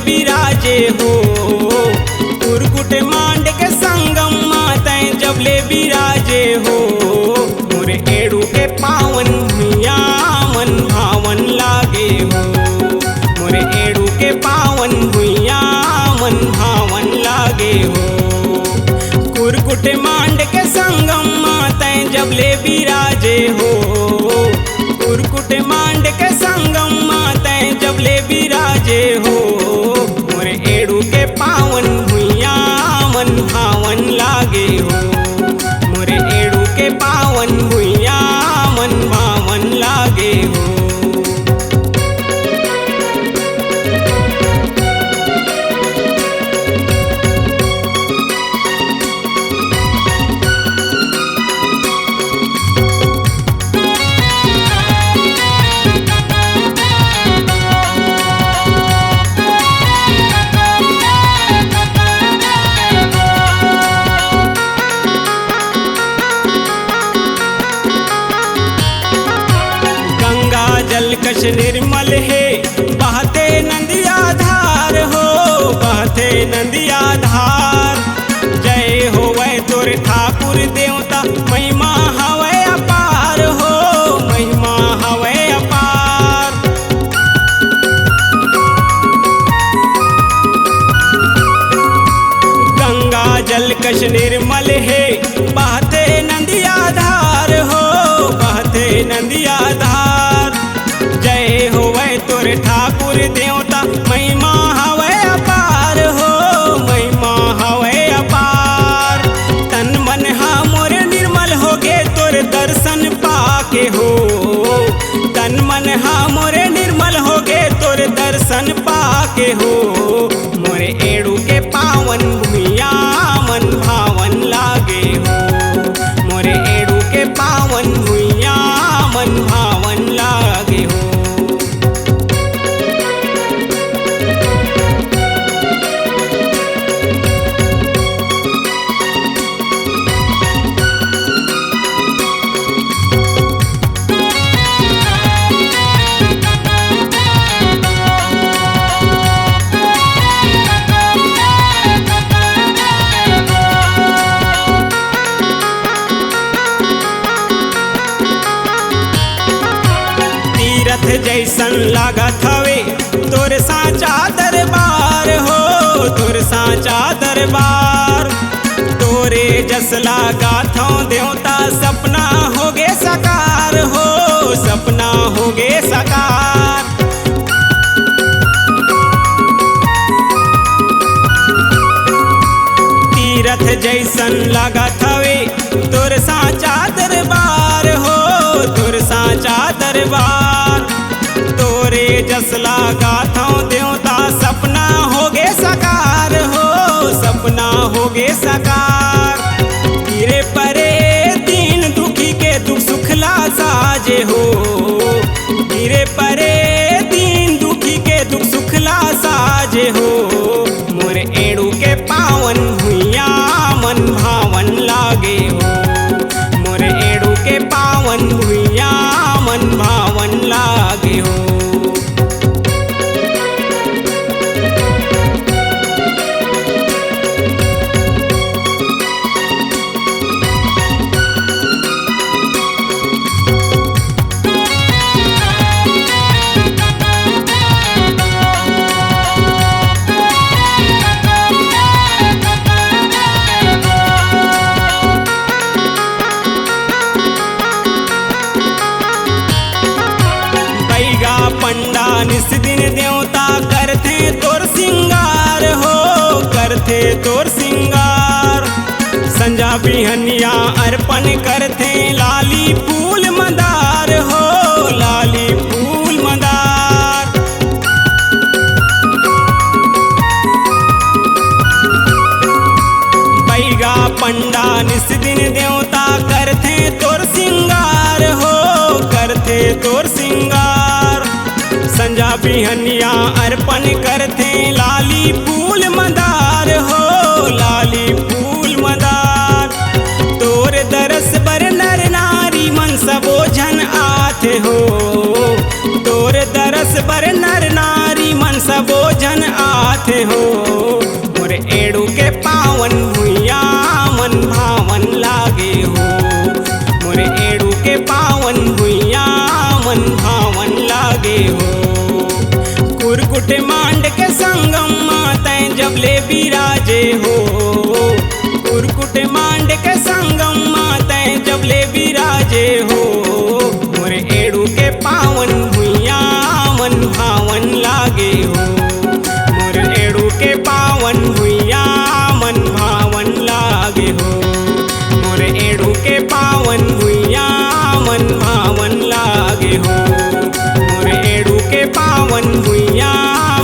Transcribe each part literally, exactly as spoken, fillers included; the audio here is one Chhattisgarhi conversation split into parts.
बिराजे हो, कुरकुट मांड के संगम मा तैं जब ले बिराजे हो, मोर एड़ू के पावन भुइयां मन भावन लागे हो, मोर एड़ू के पावन भुइयां मन भावन लागे हो। कुरकुट मांड के संगम मा तैं जब ले बिराजे हो, कुरकुट मांड के संगम मा तैं जब ले बिराजे हो, मोर एड़ू के पावन भुइयां मन भावन लागे हो, मोर एड़ू के पावन भुइयां मन भावन लागे हो। गंगा जल कस निर्मल हे, बहथे नंदिया धार हो, बहथे नंदिया धार। जय होवय तोर ठाकुर देवता, महिमा हवय अपार हो, महिमा हवय अपार। गंगा जल कस निर्मल हे, बहथे नंदिया धार हो, बहथे नंदिया धार। जय होवय तोर ठाकुर देवता, महिमा हवय अपार हो, महिमा हवय अपार। तन मन हा मोर निर्मल होगे तोर दर्शन पाके हो, तन मन हा मोर निर्मल होगे तोर दर्शन पाके हो। मोर एड़ू के पावन भुइयां मन भावन लागे हो, मोर एड़ू के पावन भुइयां मन भावन लागे हो। तीरथ जैसन लागत हवे तोर सांचा दरबार हो, तोर सांचा दरबार। तोरे जस ला गाथंव देवता, सपना होगे साकार हो, सपना होगे साकार। तीरथ जैसन लागत हवे तोर सांचा दरबार हो, तोर सांचा दरबार। तोरे जस ला गाथंव देवता, सपना होगे साकार हो, सपना होगे साकार। गिरे परे दीन दुखी के दुख सुख ला साजे हो, गिरे परे दीन दुखी के दुख सुख ला साजे हो। मोर एड़ू के पावन भुइयां मन भावन लागे हो, मोर एड़ू के पावन भुइयां मन भावन लागे हो। बैगा पंडा निस दिन देवता करथे तोर सिंगार हो, करथे तोर सिंगार। संझा बिहनिया अर्पण करथे लाली फूल मंदार हो, लाली फूल मंदार। बैगा पंडा निस दिन देवता करथे तोर सिंगार हो, करथे तोर सिंगार। संझा बिहनिया अर्पण करथे लाली फूल मंदार हो, लाली फूल मंदार। तोर दरस बर नर नारी मन सबो झन आथे हो, तोर दरस बर नर नारी मन सबो झन आथे हो। मोर एड़ू के पावन भुइया मन भावन लागे हो। मोर एड़ू के पावन भुइया मन भावन लागे हो। कुरकुट मांड के संगम मा तैं जब ले बिराजे हो। कुरकुट मांड के संगम मा तैं जब ले बिराजे हो। मोर एड़ू के पावन भुइया मन भावन लागे हो। मोर एड़ू के पावन भुइया मन भावन लागे हो। मोर एड़ू के पावन भुइया मन भावन लागे हो। मोर एड़ू के पावन भुइया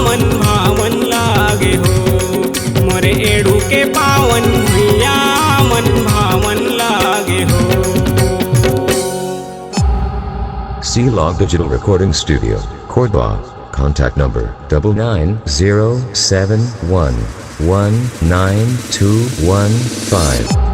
मन भावन लागे हो। मोर एड़ू के पावन भुइया मन भावन लागे हो। C Log Digital Recording Studio, Cordoba. Contact number double nine zero seven one one nine two one five.